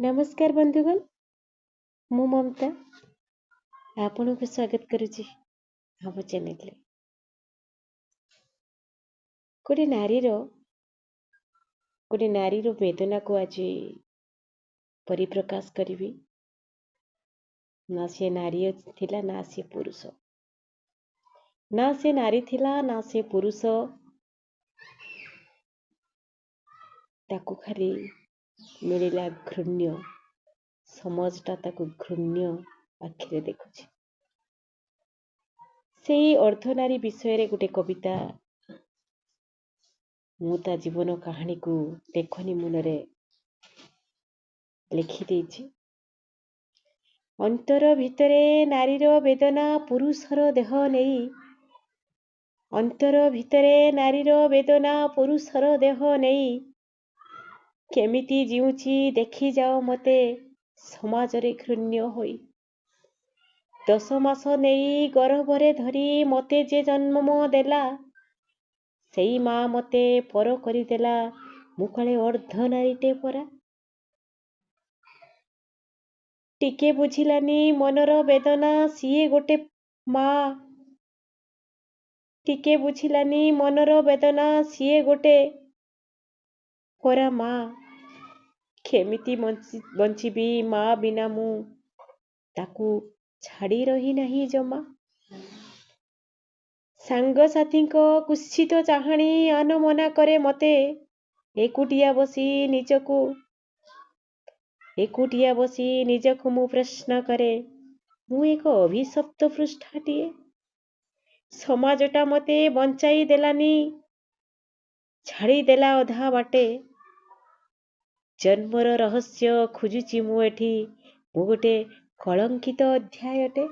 ନମସ୍କାର ବନ୍ଧୁଗଣ, ମୁଁ ମମତା ଆପଣଙ୍କୁ ସ୍ୱାଗତ କରୁଛି ଆମ ଚ୍ୟାନେଲରେ। ଗୋଟେ ନାରୀର ବେଦନାକୁ ଆଜି ପରିପ୍ରକାଶ କରିବି। ନା ସେ ନାରୀ ଥିଲା ନା ସେ ପୁରୁଷ, ନା ସେ ନାରୀ ଥିଲା ନା ସେ ପୁରୁଷ, ତାକୁ ଖାଲି ମିଳିଲା ଘୃଣ୍ୟ ସମାଜଟା ତାକୁ ଘୃଣ୍ୟ ଆଖିରେ ଦେଖୁଛି। ସେଇ ଅର୍ଦ୍ଧନାରୀ ବିଷୟରେ ଗୋଟେ କବିତା ମୁଁ ତା ଜୀବନ କାହାଣୀକୁ ଲେଖନୀ ମୁନରେ ଲେଖିଦେଇଛି। ଅନ୍ତର ଭିତରେ ନାରୀର ବେଦନା ପୁରୁଷର ଦେହ ନେଇ, ଅନ୍ତର ଭିତରେ ନାରୀର ବେଦନା ପୁରୁଷର ଦେହ ନେଇ, କେମିତି ଜିଉଁଛି ଦେଖିଯାଅ ମତେ ସମାଜରେ ଘୃଣ୍ୟ ହୋଇ। 10 ମାସ ନେଇ ଗର୍ଭରେ ଧରି ମତେ ଯେ ଜନ୍ମ ଦେଲା, ସେଇ ମା ମତେ ପର କରିଦେଲା, ମୁଁ କାଳେ ଅର୍ଦ୍ଧ ନାରୀଟେ ପରା। ଟିକେ ବୁଝିଲାନି ମନର ବେଦନା ସିଏ ଗୋଟେ ମା, ଟିକେ ବୁଝିଲାନି ମନର ବେଦନା ସିଏ ଗୋଟେ ପରା ମା। କେମିତି ବଞ୍ଚିବି ମା ବିନା ମୁଁ, ତାକୁ ଛାଡ଼ି ରହି ନାହିଁ ଜମା। ସାଙ୍ଗସାଥୀଙ୍କ କୁତ୍ସିତ ଚାହାଣି ଆନମନା କରେ ମତେ, ଏକୁଟିଆ ବସି ନିଜକୁ, ଏକୁଟିଆ ବସି ନିଜକୁ ମୁଁ ପ୍ରଶ୍ନ କରେ, ମୁଁ ଏକ ଅଭିଶପ୍ତ ପୃଷ୍ଠାଟିଏ। ସମାଜଟା ମତେ ବଞ୍ଚାଇ ଦେଲାନି, ଛାଡ଼ିଦେଲା ଅଧା ବାଟେ। ଜନ୍ମର ରହସ୍ୟ ଖୋଜୁଛି ମୁଁ ଏଠି, ମୁଁ ଗୋଟେ କଳଙ୍କିତ ଅଧ୍ୟାୟଟେ।